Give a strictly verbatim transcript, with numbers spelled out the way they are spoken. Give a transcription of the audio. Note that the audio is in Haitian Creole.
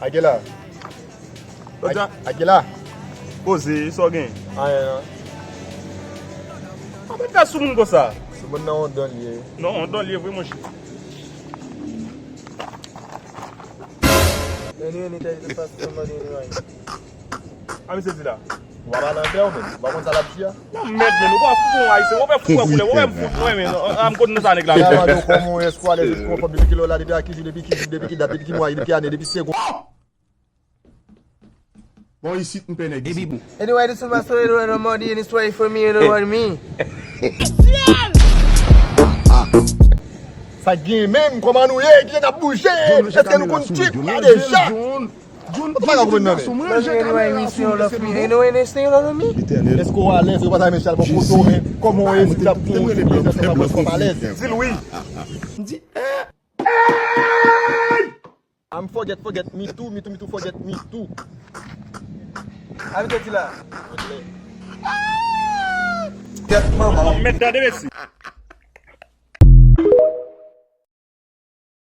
Agela. Sa w di a? Agela. Koze, sa w gen? Anyen non. Kòman w fè sou moun konsa? Sou moun nan yon don li ye. Non, yon don li ye vre, monchè. Anyway, anyway, anyway. A, misye di la. Ou pa pale anglè ou menm? Ou pa konn sa l ap di a? Nan mèd, men, ou pa fou, ou ayisyen, ou pa fou, ou pa koulè, ou pa fou, ou pa men, ah, m konn nan sa nèg la. Kòman w ye, kòman w ye, èske w alèz, èske w anfòm, depi kilè w la, depi a ki jou, depi ki jou, depi ki dat, depi ki mwa, depi ki ane, depi segonn. Bon, isit, m pè nèg isit. Anyway, this is my story, you don't know more than this story for me, you don't want me. Sa gen menm, kòman nou ye? Ki jan n ap bouje? Èske nou konn trip la deja? Ou pa ka konprann nan men. Anyway, this thing you love me. Anyway, this thing you love me. Èske w alèz? Ou pa ta renmen chal pou foto, men kòman w ye? Si w t ap pou yon ti biznis, sa pa pran kòm alèz. Di l wi. M di, eh! I'm forget, forget me too, me too, me too, forget me too. Abite ti la. Tèt manman. Mèt tande mesye.